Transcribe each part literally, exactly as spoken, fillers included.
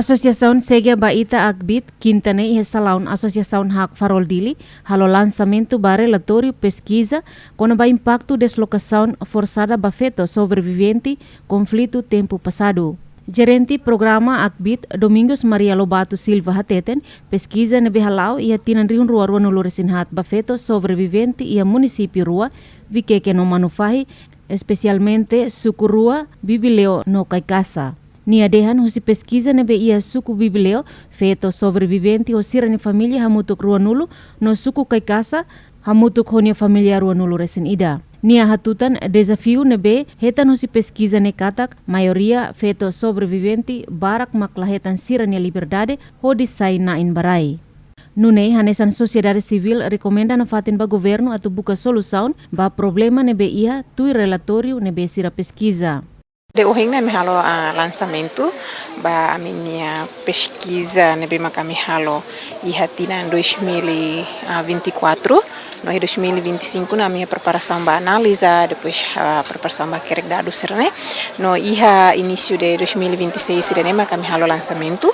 Asosiasaun Segia ba Ita, ACBIT, kinta ne'e iha salaun Asosiasaun Hak Farol Dili halo lansamentu ba relatóriu peskiza kona-ba impaktu deslokasaun forsada ba feto sobrevivente konflitu tempu pasadu. Jerente programa ACBIT, Domingos Maria Lobato Silva, hateten peskiza ne'ebé hala'o iha tinan rihun rua ruanulu-resin-haat ba feto sobrevivente iha munisípiu rua, Viqueque no Manufahi, espesialmente suku rua, Bibileo no Kaikasa. Nia dehan husi peskiza ne'ebé iha suku Bibileo, feto sobrevivente ho sira-nia família hamutuk ruanulu, no suku Kaikasa hamutuk ho nia família ruanulu-resin-ida. Nia hatutan dezafiu ne'ebé hetan husi peskiza ne'e katak maioria feto sobrevivente barak mak la hetan sira-nia liberdade hodi sai na'in ba rai. Nune'e hanesan sosiedade sivíl rekomenda nafatin ba governu atu buka solusaun ba problema ne'ebé iha tuir relatóriu ne'ebé sira peskiza. Ida ohin ne'e ami halo, ah, lansamentu ba ami-nia peskiza ne'ebé mak ami halo iha tinan dois mil e vinte e quatro, no iha dois mil e vinte e cinco ne'e ami preparasaun ba analiza, depois, ah, preparasaun ba hakerek dadus sira-ne'e. No iha inísiu de dois mil e vinte e seis ida-ne'e mak ami halo lansamentu.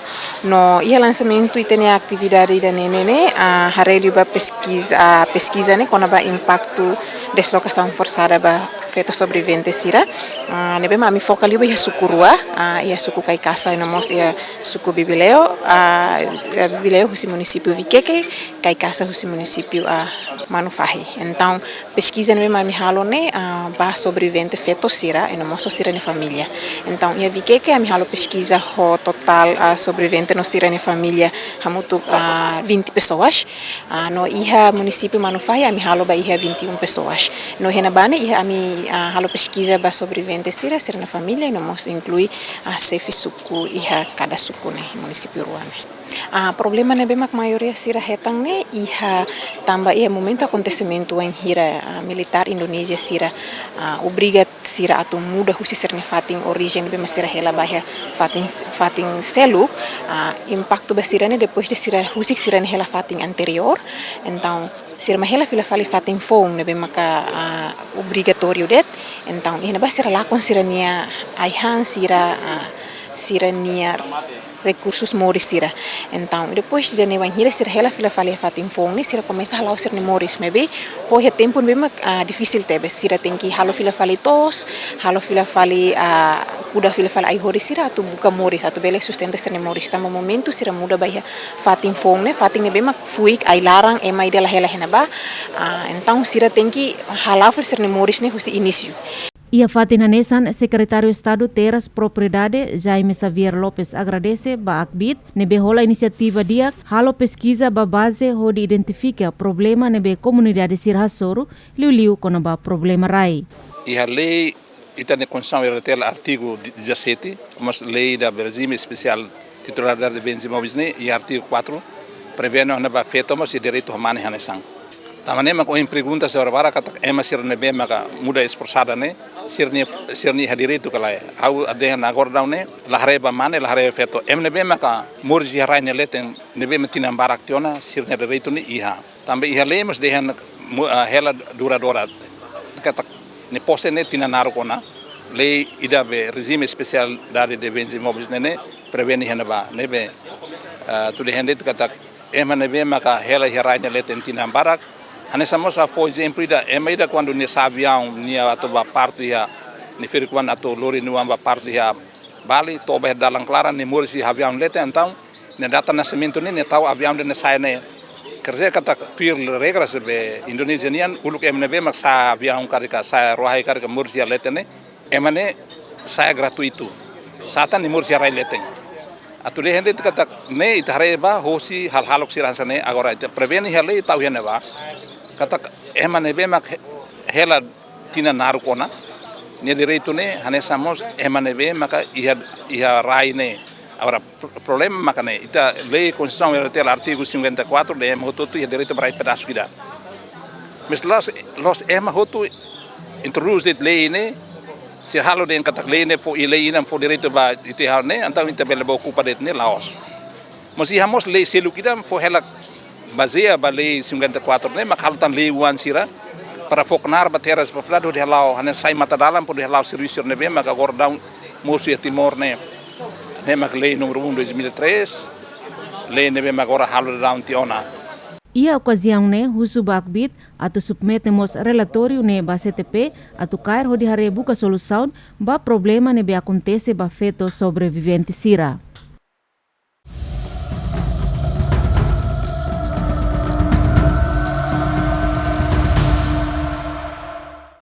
No iha lansamentu ita-nia atividade ida-ne'e ne'e, ah, haree liu ba peskiza, ah, peskiza ne'e kona-ba impaktu deslokasaun forsada ba feto sobrevivente sira. Ah, ne'ebé mak ami foka liu ba iha suku rua, ah, iha suku Kaikasa no mós iha suku Bibileo, ah, iha Bibileo husi munisípiu Viqueque, Kaikasa husi munisípiu, ah, Manufahi. Entaun, peskiza ne'ebé mak ami halo ne'e, ah, ba sobrevivente feto sira, no mós sira-nia família. Entaun, iha Viqueque ami halo peskiza ho totál, ah, sobrevivente no sira-nia família hamutuk, ah, vinte pessoas. Ah, no iha munisípiu Manufahi ami halo ba iha vinte e um pessoas. No iha ne'ebá ne'e iha ami, ah, halo peskiza ba sobrevivente sira, sira-nia família, no mós inklui, ah, xefe suku iha kada suku ne'e, munisípiu rua ne'e. Ah, problema ne'ebé mak maioria sira hetan ne'e iha tanba iha momentu akontesimentu wainhira, ah, militár Indonézia sira, ah, obriga sira atu muda husi sira-nia fatin orijen ne'ebé mak sira hela ba iha fatin, fatin seluk, ah, impaktu ba sira ne'e depois de sira husik sira-nia hela fatin anteriór. Entaun, sira mak hela fila fali fatin foun ne'ebé maka, ah, obrigatóriu de'it. Entaun, iha ne'ebá sira lakon sira-nia ai-han sira, ah, sira-nia rekursus moris sira. Entaun, depois de ne'e wainhira sira hela fila fali fatin foun ne'e, sira komesa hala'o sira-nia moris, maibé ho iha tempu ne'ebé mak, ah, difisil tebes. Sira tenke halo fila fali to'os, halo fila fali, ah, kuda fila fali ai-horis sira atu buka moris, atu bele sustenta sira-nia moris. Tanba momentu sira muda ba iha fatin foun ne'e, fatin ne'ebé mak fuik, ai-laran, ema ida la hela iha ne'ebá. Ah, entaun sira tenke hala'o fali sira-nia moris ne'e husi inísiu. Iha fatin hanesan, Sekretáriu Estadu Terras Propriedade, Jaime Xavier Lopes, agradese ba ACBIT ne'ebé hola inisiativa di'ak halo peskiza ba baze hodi identifika problema ne'ebé komunidade sira hasoru, liuliu kona-ba problema rai. Iha lei, ita-nia Konstituisaun R D T L artigu dezassete, mós lei da rejime espesiál titularidade de bens imóveis ne'e, iha artigu quatro, prevee ona ba feto mós iha direitu ho mane hanesan. Tanba ne'e mak ohin pergunta sira barak katak ema sira ne'ebé maka muda esforsada ne'e, sira-nia, sira-nia iha direitu ka lae. Ha'u dehan agora daudaun ne'e, la haree ba mane, la haree feto. Ema ne'ebé maka moris iha rai nia leten, ne'ebé mak tinan barak tiha ona, sira-nia direitu ne'e iha. Tanba iha lei mós dehan mu-, ah, hela duradoura. Katak nia pose ne'e tinan naruk ona. Lei ida be rejime espesialidade de bens imóveis ne'e, ne'e prevee iha ne'ebá. Ne'ebé, ah, atu dehan de'it katak ema ne'ebé maka hela iha rai nia leten tinan barak. Hanesan mós ha'u fó ezemplu ida, ema ida kuandu nia sa'e aviaun, nia atu ba partu iha, nia ferik-oan atu lori nia oan ba partu iha Bali, toba iha dalan klaran, nia moris iha aviaun leten, entaun nia data nasesimentu ne'e, nia tau aviaun ida ne'e sa'e ne'e. Quer dizer katak tuir regras be Indonézia nian, uluk ema ne'ebé mak sa'e aviaun karik ka, sa'e rua-hai karik ka moris iha leten ne'e, ema ne'e sa'e gratuitu. Sá tan nia moris iha rai leten. Atu dehan de'it katak ne'e ita haree ba hosi hahalok sira hanesan ne'e, agora ita prevee iha lei tau iha ne'ebá. Katak ema ne'ebé mak he-, hela tinan naruk ona, nia direitu ne'e hanesan mós ema ne'ebé maka iha, iha rai ne'e. Agora, pro-, problema maka ne'e, ita lei Konstituisaun R D T L artigu cinquenta e quatro dehan ema hotu-hotu iha direitu ba rai pedasuk ida. Mas la'ós, la'ós ema hotu introdús de'it lei ne'e, sira halo dehan katak lei ne'e fó, i lei ida fó direitu ba ita halo ne'e, entaun ita bele ba okupa de'it ne'e, la'ós. Mas iha mós lei seluk ida fó hela bazeia ba lei cinquenta e quatro ne'e, mak halo tan lei-oan sira, para fó knaar ba terras propriedade hodi hala'o, hanesan sai matadalan, para hodi hala'o servisu ne'ebé maka agora daudaun mosu iha Timor ne'e. Ne'e mak lei númeru um dois mil e três, lei ne'ebé mak agora halo daudaun tiha ona. Iha okaziaun ne'e husu ba Akbit atu submete mós relatóriu ne'e ba C T P atu kaer hodi haree buka solusaun ba problema ne'ebé akontese ba feto sobrevivente sira.